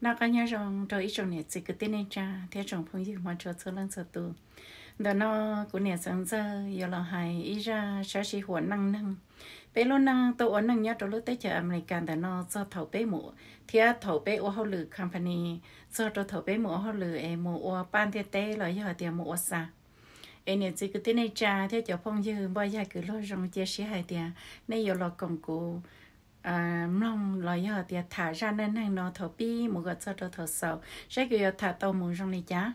Noj qab nyob zoo rau ib tsoom niam txiv kwv tij neej tsa thiab tsoom phooj ywg hmov tshua txhua leej txhua tus. Ntawm no kuv niam Xeev Ntxawg yuav los hais ib zaj sab sij huam neej neeg. Peb lub neej tuaj ua neej nyob rau lub teb chaws Amelikas ntawm no txog thaum peb mus thiab thaum peb ua hauj lwm company, txog rau thaum peb mus ua hauj lwm es mus ua paj ntiaj teb los yog hais tias mus ua xa. Es niam txiv kwv tij neej tsa thiab cov phooj ywg npoj yag kwv luag zoo cia siab hais tias nej yuav los koom kuv mloog los yog tias tham zaj neej neeg no thaum pib mus kom txog rau thaum xaus, saib kuv yuav tham tau mus zoo li cas.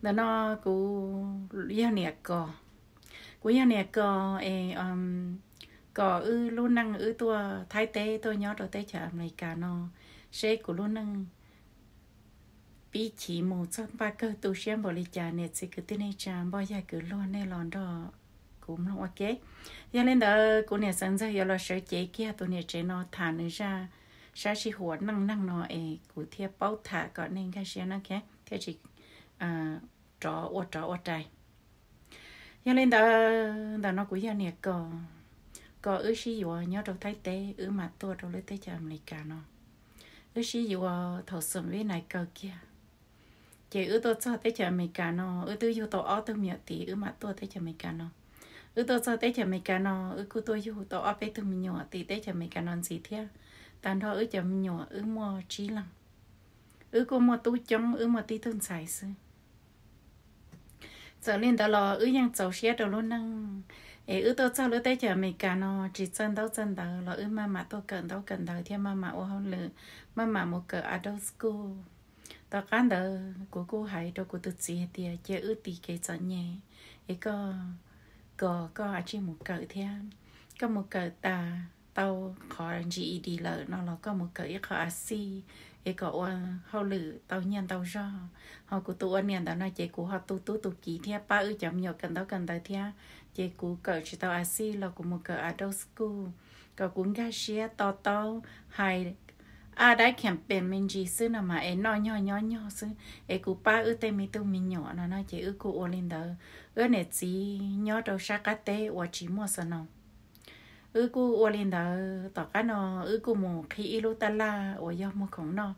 Ntawm no kuv yog niam Kos. Kuv yog niam Kos es kom wb lub neej wb tuaj Thaib teb tuaj nyob rau teb chaws Amelikas no, seb kuv lub neej pib chiv mus txog npaj kawg tu siab npaum li cas, niam txiv kwv tij neej tsa npoj yag kwv luag nej los nrog kuv mloog ua ke. Yog li ntawd kuv niam Xeev Ntxawg yuav los sawv cev kiag tus niam tsev no tham nws zaj sab sij huam neej neeg no es kuv thiaj paub tham kom nej nkag siab no thiaj tsis rov ua rov ua rais. Yog li ntawd ntawm no kuv yog niam Kos, Kos wb sib yuav nyob rau Thaib teb wb mam tuaj rau lub teb chaws Amelikas no. Wb sib yuav thaum xoom vib nais kaw kiag, ces wb tuaj txog teb chaws Amelikas no wb twb yug tau ob tug me nyuam tid wb mam tuaj teb chaws Amelikas no. Wb tuaj txog teb chaws Amelikas no wb kuj tuaj yug tau ob peb tug me nyuam tim teb chaws Amelikas no ntxiv thiab. Tag nrho wb cov me nyuam wb muaj tsib leeg. Wb kuj muaj tub coob, wb muaj tib tug ntxhais xwb. Txawm li ntawd los wb yeej txaus siab rau lub neej. Es wb tuaj txog lub teb chaws Amelikas no tsis txawj ntaub txawj ntawv los wb maj mam tuaj kawm ntaub kawm ntawv thiab maj mam ua hauj lwm, maj mam mus kawm adult school. Tom qab ntawd kuv kuj hais rau kuv tus txiv hais tias cia wb tis kev txom nyem, es koj, Kos, koj cia li mus kawm thiab. Koj mus kawm tas tau qhov G E D lawm no los koj mus kawm ib qho A xij es kom ua hauj lwm tau nyiaj ntau zog. Ho kuv tus ua niam ntawm no ces kuv ho tu tub tu kiv thiab pab wb cov me nyuam kawm ntaub kawm ntawv thiab. Ces kuv kawm tsis tau A xij los kuv mus kawm adult school kom kuv nkag siab to taub hais a dab khiam pem me ntsis xwb no mas es noj nyog nyob nyog xwb es kuv pab wb tej me tub me nyuam no no ces wb kuj ua li ntawd. Wb niam txiv nyob rau sab qab teb uas tsis muaj xas no. Wb kuj ua li ntawd, tom qab no wb kuj mus qhib ib lub taj laj uas yog muag khoom noj,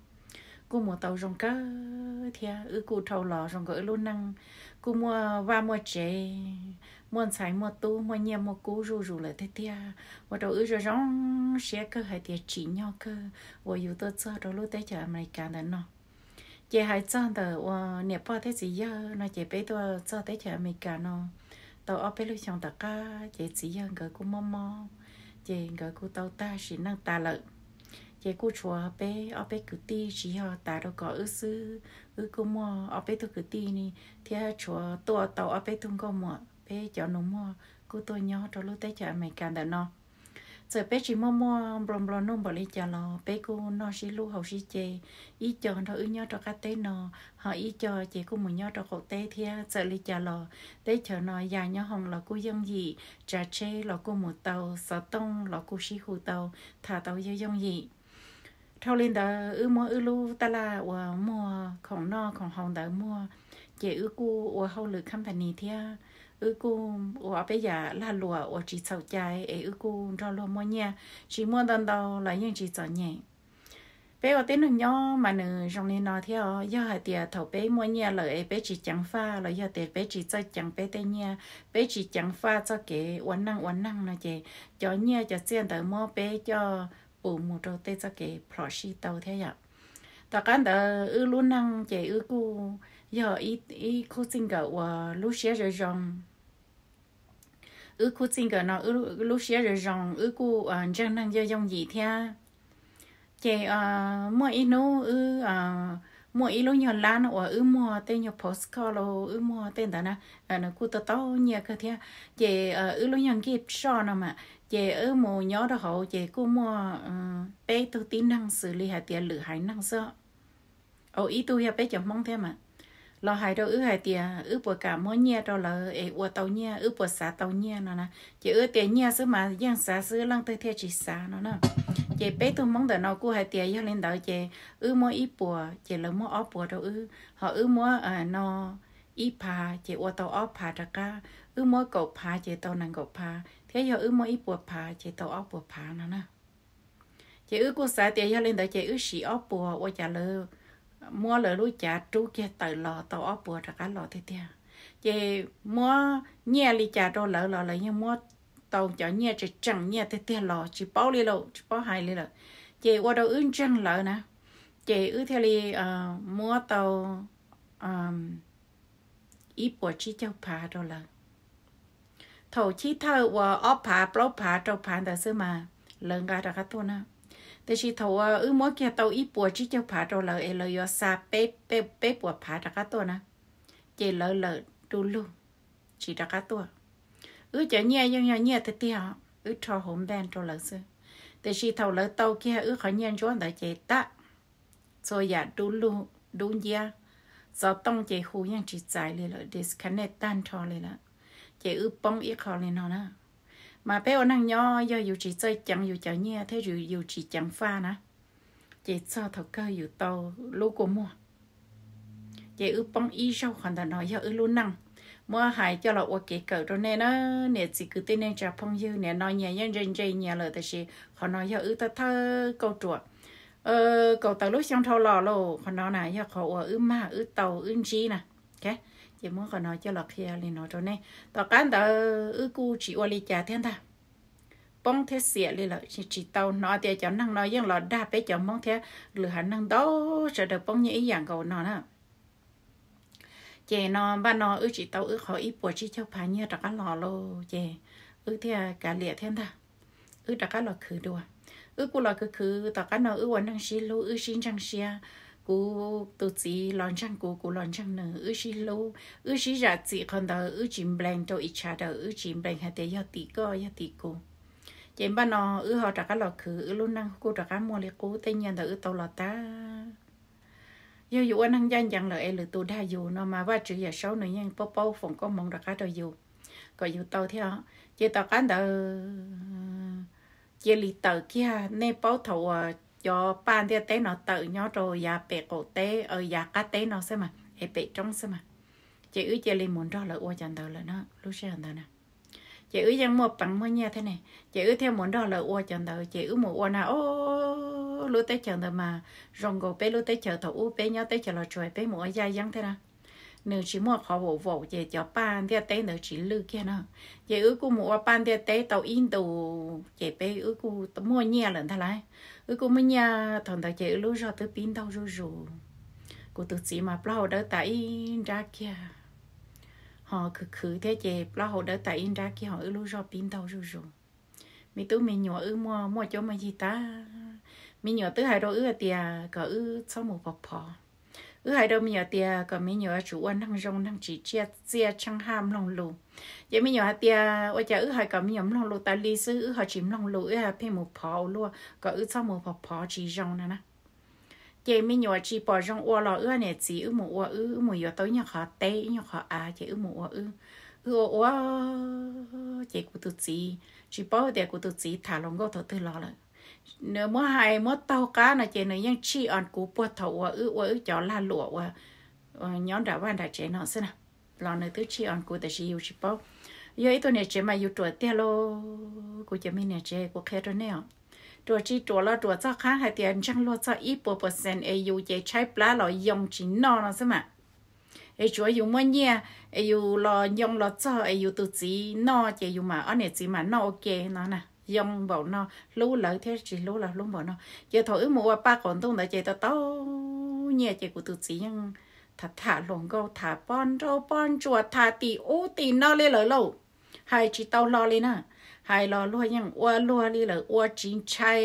kuj mus tau zoo kawg thiab wb kuj dhau los zoo nkaus wb lub neej kuj muaj vaj muaj tsev, muaj ntxhais muaj tub, muaj nyiaj muaj kub zuj zus lawm tiag tiag, ua rau wb zoo zoo siab kawg hais tias tsim nyog kawg uas yus tuaj txog rau lub teb chaws Amelikas ntawm no. Ces hais txog ntawm uas niam pog thiab txiv yawg no ces peb tuaj txog teb chaws Amelikas no tau ob peb lub xyoo tom qab ces txiv yawg nkawd kuj mob mob, ces nkawd kuj tau tag sim neej tas lawm. Ces kuj tshuav peb ob peb kwv tij, tsis yog tas rau Kos wb xwb, wb kuj muaj ob peb tug kwv tij thiab tshuav tuaj tau ob peb tug nkauj muam, peb cov nus muag kuj tuaj nyob rau lub teb chaws Amelikas ntawm no. Txawm peb tsis muaj muaj nplua nplua nuj npaum li cas los peb kuj noj sib hlub haus sib ce, ib co nrog wb nyob rau qab teb no, ho ib co ces kuj mus nyob rau qaum teb thiab. Txawm li cas los teb chaws no ya nyob hoom los kuj yooj yim, tsav tsheb los kuj mus tau, xov tooj los kuj sib hu tau, tham tau yooj yooj yim. Dhau li ntawd wb muab wb lub taj laj uas muag khoom noj khoom haus ntawd muag, ces wb kuj ua hauj lwm company thiab. Wb kuj ua ob peb yam lag luam uas tsis txhaum cai es wb kuj nrog luag muaj nyiaj, tsis muaj ntau ntau los yeej tsis txom nyem. Peb ua tib neeg nyob mas nws zoo li no thiab os, yog hais tias thaum peb muaj nyiaj lawm es peb tsis ceev faj los yog tias peb tsis txawj ceev peb tej nyiaj, peb tsis ceev faj txoj kev ua neej ua neeg no ces cov nyiaj cov txiaj ntawd muab peb coj pus mus rau tej txoj kev plhom sij tau thiab yom. Tom qab ntawd wb lub neej ces wb kuj yog ib khub txij nkawm uas lub siab zoo zoo. Wb khub txij nkawm no wb lub siab zoo zoo, wb kuj ntseeg neeg yooj yooj yim thiab. Ces muaj ib hnub wb muaj ib lub nyuag lab uas wb muag tej nyuag postcard los wb muag tej ntawd na, nws kuj tau tau nyiaj kawg thiab. Ces wb lub nyuag gift shop no mas, ces wb mus nyob rau hauv ces kuj muaj peb tug tib neeg xws li hais tias lwm haiv neeg xwb. Ib tug yog peb cov Hmoob thiab mas, los hais rau wb hais tias wb puas kam muab nyiaj rau lawv es ua tau nyiaj, wb puas xav tau nyiaj no na. Ces wb tias nyiaj xwb mas yeej xav xwb, leej twg thiaj tsis xav no na. Ces peb tug Hmoob ntawm no kuj hais tias yog li ntawd ces wb muab ib puas ces lawv muab ob puas rau wb, ho wb muab no ib phav ces ua tau ob phav rov qab, wb muab kaum phav ces tau nees nkaum phav, thiab yog wb muab ib puas phav ces tau ob puas phav no na. Ces wb kuj xav tias yog li ntawd ces wb sim ob puas ua cas lawv muab lawv lub cav rub kiag tawm los tau ob puas rov qab los tiag tiag. Ces muab nyiaj li cas rau lawv los lawv yeej muab tau cov nyiaj tseem tseem nyiaj tiag tiag los tsis paub li lawm, tsis paub hais li lawm. Ces ua rau wb ntseeg lawv na, ces wb thiaj li muab tau ib puas tsib caug phav rau lawv. Thaum chiv thawj uas ob phav plaub phav rau phav ntawd xwb mas lawv nqa rov qab tuaj na. Tiam sis thaum uas wb muab kiag tau ib puas tsib caug phav rau lawv es lawv yuav xa peb puas phav rov qab tuaj na, ces lawv lawm du lug tsis rov qab tuaj. Wb cov nyiaj yeej yog nyiaj tiag tiag, wb rho hauv npaj rau lawv xwb. Tiam sis thaum lawv tau kiag wb qhov nyiaj ntsuab ntawd ces tab txhua yam dub lug dub nciab, xov tooj ces hu yeej tsis txais li lawm, disconnect tag nrho li lawm. Ces wb poob ib qho li no na. Mas peb ua neeg nyob yog yus tsis txawj ceev yus cov nyiaj thiab yus tsis ceev faj na, ces txog thaum kawg yus tau lub kua muag. Ces wb poob ib zaug qhov ntawm no yog wb lub neej. Muab hais coj los ua kev kawm rau nej na, niam txiv kwv tij neej tsa phooj ywg, nim no nyias yeej ntse ntse nyias lawm tiam sis qhov no yog wb thawj thawj kauj ruam kaum tawm lub xyoo dhau los lauj. Qhov no na yog qhov uas wb mag wb tau wb ntsib na. Ces muab qhov no coj los qhia li no rau nej. Tom qab ntawd wb kuj tsis ua li cas thiab ntag, poob thiab xiam li lawm, tsis tau hnov tias cov neeg no yeej los dag peb cov Hmoob thiab lwm haiv neeg ntau sawv daws poob nyiaj ib yam nkaus no na. Ces no npaj no wb tsis tau wb qhov ib puas tsib caug phav nyiaj rov qab los lauj, ces wb thiaj kav liam thiab ntag, wb rov qab los khwv dua. Wb kuj los khwv khwv, tom qab no wb ua neej sib hlub, wb sib ntseeg siab. Kuv tus txiv los ntseeg kuv, kuv los ntseeg nws, wb sib hlub, wb sib zam txim qhov ntawd, wb tsis nplees rau each other, wb tsis nplees hais tias yog tim koj yog tim kuv. Ces npaj no wb ho rov qab los khwv, wb lub neej kuj rov qab muaj li qub, tej nyiaj ntawd wb tau los tag. Yog yus ua neeg ncaj ncees lawm es lwm tus dag yus no mas Vajtswv Yawmsaub nws yeej paub paub foom koob hmoov rov qab rau yus kom yus tau thiab. Ces tom qab ntawd cia li tawm kiag, nej paub thaum uas cov paj ntiaj teb no tawm nyob rau yav pem qaum teb, yav qab teb no xwb mas, es pem roob xwb mas. Ces wb cia li mus nrog lawv ua cov ntawd lawm na, lub sij hawm ntawd na. Ces wb yeej muaj peev muaj nyiaj thiab ne, ces wb thiaj mus nrog lawv ua cov ntawd. Ces wb mus ua na, o, lub teb chaws ntawd mas zoo nkaus peb lub teb chaws thaum ub peb nyob teb chaws Los Tsuas, peb mus ua yaj yeeb thiab na. Nws tsis muaj qhov vaum vaum ces cov paj ntiaj teb ntawd tsis lwj kiag na. Ces wb kuj mus ua paj ntiaj teb tau ib ntus ces peb wb kuj muaj nyiaj lawm ntag lauj. Wb kuj muaj nyiaj thaum ntawd ces wb lub zog twb pib ntaug zuj zus. Kuv tus txiv mas plaub hau dawb tas ib nrab kiag, ho khwv khwv thiab ces plaub hau dawb tas ib nrab kiag, ho wb lub zog pib ntaug zuj zus. Me tub me nyuam wb muaj muaj cuab muaj yig tag. Me nyuam twb hais rau wb tias kom wb txhob mus phov phov. Wb hais rau me nyuam tias kom me nyuam tsum ua neeg zoo neeg tsim txiaj, txiaj tsheej haj mloog lus. Ces me nyuam hais tias ua cas wb hais kom me nyuam mloog lus tas li xwb wb ho tsis mloog lus, wb pheej mus phov ua luaj, kom wb txhob mus phov phov tsis zoo no na. Ces me nyuam tsis pom zoo ua los wb niam txiv wb mus ua wb, wb mus yuav tau ib nyuag qhov teb ib nyuag qhov av ces wb mus ua wb. Wb ua ua ces kuv tus txiv, tsis paub tias kuv tus txiv tham hluas nkauj thaum twg los lawm. Nws muab hais muab taug qab no ces nws yeej tshij o kuv puag thaum uas wb ua wb cov lag luam uas nyob nram vaj nram tsev no xwb na. Los nws twb tshij o kuv tiam sis yus tsis paub. Yog ib tug niam tsev mas yus ruam tiag lauj. Kuv cov me niam tsev kuv qhia rau nej os, ruam tsis ruam los ruam txoj qab hais tias ntseeg luag txog ib puas percent es yus ces tshaib plab los yoo tsis noj no xwb mas. Es tsuav yus muaj nyiaj es yus los yoo los txog es yus tus txiv noj ces yus mam, ob niam txiv mam noj ua ke no na. Yoo npaum no, hlub lawv thiab tsis hlub los hlub npaum no. Ces thaum wb mus ua paj qaum ntuj ntawd ces tau tau nyiaj ces kuv tus txiv yeej tham tham hluas nkauj, tham poj nrauj poj ntsuam, tham tim ub tim no li lawm lauj. Hais tsis tau hlo li na. Hais los luag yeej ua luag li lawm, ua tsis ntshai,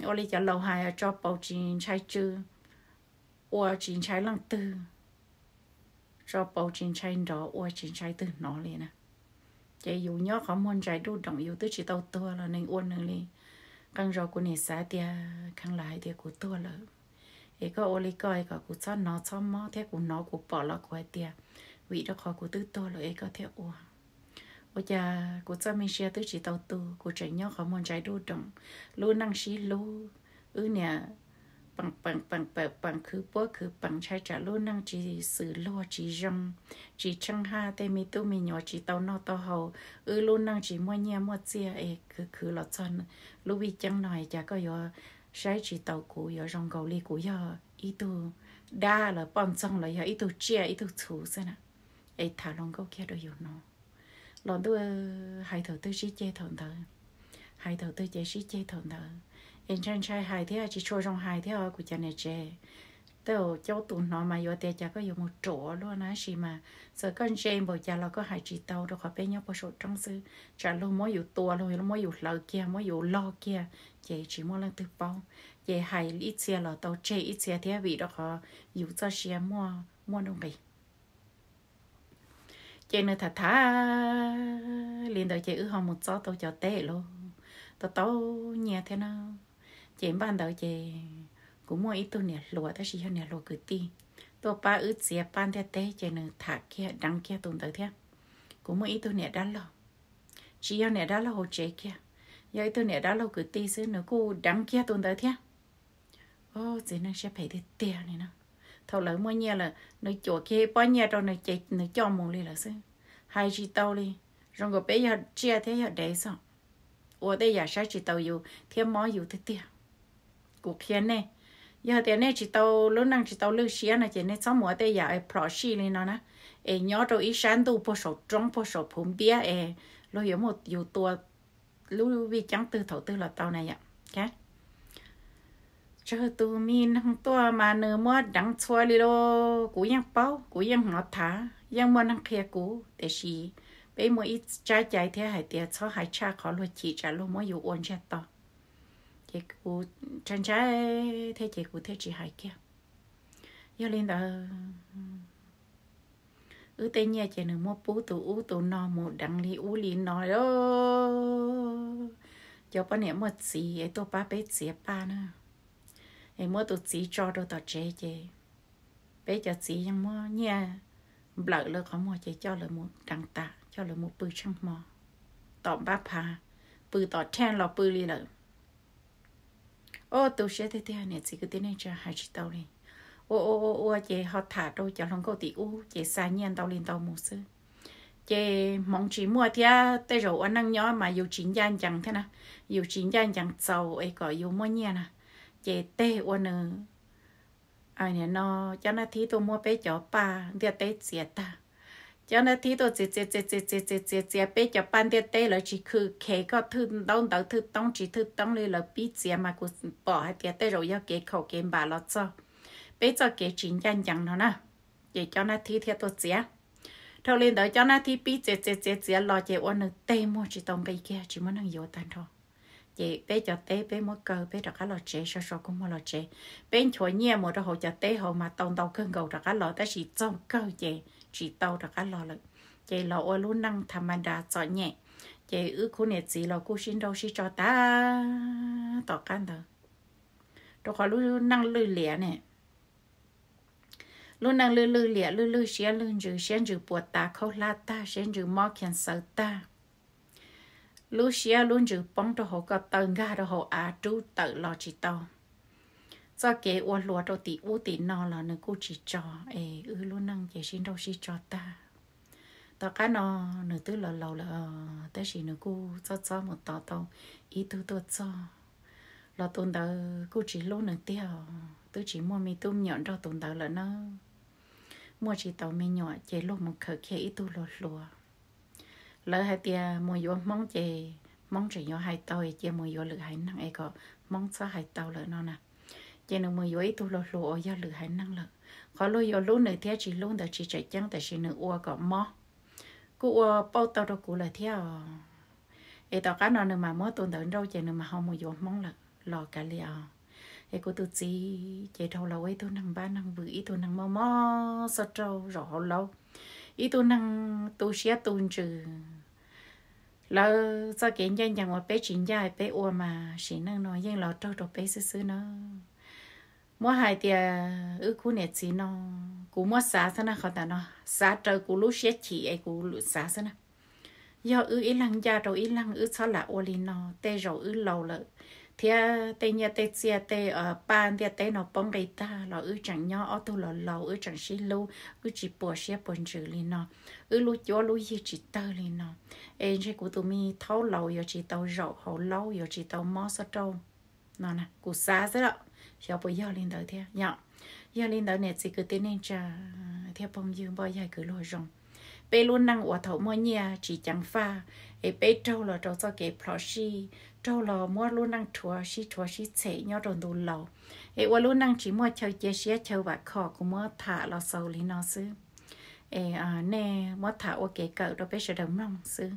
ua li cov laus hais tso paus tsis ntshai tsw, ua tsis ntshai leej twg, tso paus tsis ntshai nrov, ua tsis ntshai twg hnov li na. Ces yus nyob qhov muag ntsais duj doom, yus twb tsis tau tuag los nws ua nws li. Qee zaus kuv niam xav tias kheev lam hais tias kuv tuag lawm es koj ua li koj kom kuv txhob hnov txhob mob thiab kuv hnov kuv pom los kuv hais tias vim rau qhov kuv twb tuag lawm es koj thiaj ua. Ua cas kuv txoj me sia twb tsis tau tu, kuv tseem nyob qhov muag ntsais duj doom, lub neej sib hlub, wb niam peem peem peem peem peem khwv puab khwv peem, ntshai tsam lub neej tsis xws luag tsis zoo, tsis tsheej haj, tej me tub me nyuam tsis tau noj tau haus, wb lub neej tsis muaj nyiaj muaj txiaj es khwv khwv los txog lub vij ceeb no es cas koj yuav saib tsis taus kuv yuav zoo nkaus li kuv yog ib tug dab los poj ntxoog los yog ib tug tsiaj ib tug txhu xwb na. Es tham hluas nkauj kiag rau yus hnov. Los ntuj, hais thaum twg sib ceg thaum ntawd, hais thaum twg ces sib ceg thaum ntawd. Es ntshai ntshai hais thiab tsis tshua zoo hais thiab os kuv cov niam tsev. Tej zaum coob tus hnov mas yuav tias cas koj yuav mus ruam luaj na, tab sis mas txawm koj ntse npaum cas los koj hais tsis tau rau qhov peb nyob puag saum roob xwb, tsam luag muab yus tua, luag muab yus hlawv kiag, muab yus log kiag, ces tsis muaj leej twg paub. Ces hais ib txhia los tau tseg ib txhia thiab vim rau qhov yus txoj sia muaj muaj nuj nqis. Ces nws tham tham li ntawd ces wb ho mus txob tau cov teb lauj, tau tau nyiaj thiab na. Ces npaj ntawd ces kuv muaj ib tug niam hluas tab sis yog niam hluas kwv tij tuaj pab wb txiav paj ntiaj teb ces nws tham kiag deev kiag tus ntawd thiab. Kuv muaj ib tug niam dab laug, tsis yog niam dab laug hauv tsev kiag, yog ib tug niam dab laug kwv tij xwb nws kuj deev kiag tus ntawd thiab. Txiv neej siab phem tiag tiag li na. Thaum lawv muaj nyiaj lawm nws cuam kiag ib pob nyiaj rau nws ces nws coj mus li lawm xwb, hais tsis tau li. Zoo nkaus peb yog tsiaj thiab yog dev xwb, ua tej yam saib tsis taus yus thiab mob yus tiag tiag. Kuv qhia nej, yog tias nej tsis tau lub neej tsis tau lwj siab no ces nej txhob mus ua tej yam plhom sij li no na, es nyob rau ib sab ntuj puag saum roob puag saum phuv npiab es luag yuav muab yus tua lub vij ceeb twg thaum twg los tau na yom. Tsawg tus me neeg tuaj mas nws muab deev txhua li lauj, kuv yeej paub, kuv yeej hnov tham, yeej muaj neeg qhia kuv, tiam sis peb muaj ib tsab cai thiab hais tias txhob hais tshaj qhov luag chim tsam luag muab yus ua ntsiag to. Ces kuv ntshai ntshai thiab ces kuv thiaj tsis hais kiag. Yog li ntawd, wb tej nyiaj ces nws muab pub tus ub tus no mus deev li ub li no. Cov poj niam muaj txiv es tuaj pab peb txiav paj na, es muab tus txiv tso rau tom tsev ces peb cov txiv yeej muab nyiaj nplawm lawv qhov muag ces coj lawv mus deev tas, coj lawv mus pw tsheej hmo tom npab phav, pw tom thaj los pw li lawm. Ob, tu siab tiag tiag, niam txiv kwv tij neej tsa hais tsis tau li. Ua ua ua ua ces ho tham rau cov hluas nkauj tim ub ces xa nyiaj ntau li ntau mus xwb. Ces hmoov tsis muaj thiab tej zaum ua neej nyob mas yus tsis ncaj ncees thiab na, yus tsis ncaj ncees txaus es kom yus muaj nyiaj na. Ces tej ua nws, no, cov nab thib tuaj muab peb cov paj ntiaj teb txiav tag. Cov nab thib tuaj txiav txiav txiav txiav txiav txiav txiav txiav peb cov paj ntiaj teb, lawv tsis khw khes koj thwj ntaub ntawv thwj toob tsis thwj toob li, lawv pib txiav mas kuv pom hais tias tej zaum yog kev khaum kev npam los txog peb txoj kev tsis ncaj ncees no na. Ces cov nab thib thiaj tuaj txiav. Dhau li ntawd cov nab thib pib txiav txiav txiav txiav los ces ua nws teg muag tsis tau nqi kiag, tsis muaj neeg yuav tag nrho. Ces peb cov teb peb muab kaw, peb rov qab los tsev, so so kua muag los tsev. Peb nchuav nyiaj mus rau hauv cov teb hauv mas tau ntau kawg nkaus rov qab los, tab sis txog kawg ces tsis tau rov qab los lawm. Ces los ua lub neej tha ma da txom nyem. Ces wb khub niam txiv los kuj sib nrauj sib tso tag tom qab ntawd, rau qhov lub neej lwj liam ne. Lub neej lwj lwj liam, lwj lwj siab lwj ntsws, siab ntsws puas tas khaub hlab tag, siab ntsws mob khiav xawv tag. Lub siab lub ntsws poob rau hauv ko taw, nkag rau hauv av, rub tawm los tsis tau. Txoj kev ua hluas rau tim ub tim no los nws kuj tsis tso, es wb lub neej ces sib nrauj sib tso tag. Tom qab no nws twb laus laus lawm, tab sis nws kuj txob txob mus tos tau ib tug tuaj txog, los tus ntawd kuj tsis hlub nws tiag, twb tsis muaj me tub me nyuam nrog tus ntawd lawm na. Muaj tsis tau me nyuam ces luag mus khaws kiag ib tug hluas hluas. Lawv hais tias mus yuav Hmoob ces Hmoob tseem yuav hais tau, cia mus yuav lwm haiv neeg es kom Hmoob txhob hais tau lawm no na. Ces nws mus yuav ib tug hluas hluas uas yog lwm haiv neeg lawm. Qhov luag yuav hlub nws thiab tsis hlub ntawd tsis tseem ceeb, tab sis nws ua kom mob. Kuj ua pauj tau rau kuv lawm thiab os. Es tom qab no nws mas muab tus ntawd nrauj ces nws mas ho mus yuav Hmoob lawm los kav liam os. Es kuv tus txiv ces dhau los ua ib tug neeg npab neeg vwm, ib tug neeg mob mob xoj rauj zaum hauv laub, ib tug neeg tu siab tu ntsws. Lawv txoj kev ncaj ncees uas peb tsis ncaj peb ua mas sim neej no yeej los raug rau peb xwb xwb na. Muab hais tias wb khub niam txiv no, kuv muab xav xwb na, qhov ntawm no xav raws kuv lub siab chim es kuv xav xwb na. Yog wb ib leeg ncaj rau ib leeg, wb txhob lam ua li no, tej zaum wb laus lawm, thiab tej nyiaj tej txiaj tej paj ntiaj teb no poob nqi tag los wb tseem nyob ob tug los laus, wb tseem sib hlub, wb tsis puas siab puas ntsws li no, wb lub cuab lub yig tsis tawg li no, es ntshe kuv tus me thaub laus yuav tsis tau zaum hauv laub, yuav tsis tau mob xob rauj no. Kuv xav xwb los xyov puas yog li ntawd thiab yom. Yog li ntawd niam txiv kwv tij neej tsa thiab phooj ywg npoj yaig kwv luag zoo, peb lub neej uas thaum muaj nyiaj tsis ceev faj, es peb raug los rau txoj kev plhom sij, raug los muab lub neej rhuav sib rhuav sib txhem nyob rau ntu laus, es ua lub neej tsis muaj chaw cia siab chaw vam khom. Kuv muab tham los xaus li no xwb, es nej muab tham ua kev kawm rau peb sawv daws mloog xwb.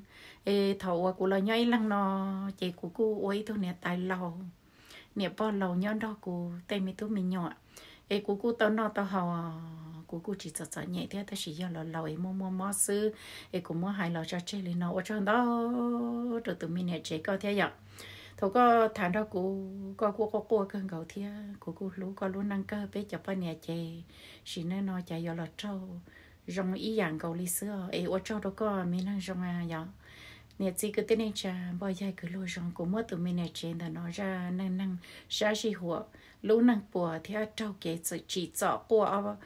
Es thaum uas kuv los nyob ib leeg no, ces kuv kuj ua ib tug niam tais laus, niam pog laus nyob nrog kuv tej me tub me nyuam, es kuv kuj tau noj tau haus, kuv kuj tsis txom txom nyem thiab, tab sis yog los laus es muaj muaj mob xwb. Es kuv muab hais los tso tseg li no, ua tsaug ntau rau tus me niam tsev koj thiab yom. Thaum koj tham nrog kuv, koj kuj quaj quaj kawg nkaus thiab, kuv kuj hlub koj lub neej kawg. Peb cov poj niam ces sim neej no cas yuav los raug zoo ib yam nkaus li xwb os. Es ua tsaug rau koj me neeg zoo yom. Niam txiv kwv tij neej tsa npoj yaig kwv luag zoo, kuv muab tus me niam tsev ntawm no zaj neej neeg sab sij huam lub neej puas thiab raug kev txim txom quaj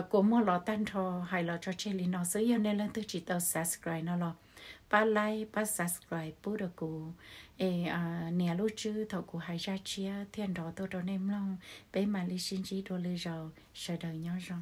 kua muag los tag nrho hais los tso tseg li no xwb. Yog nej leej twg tsis tau subscribe no los pab like pab subscribe pub rau kuv, es nias lub tswb thaum kuv hais zaj tshiab thiaj nrov tuaj rau nej mloog. Peb mam li sib ntsib dua lwm zaus, sawv daws nyob zoo.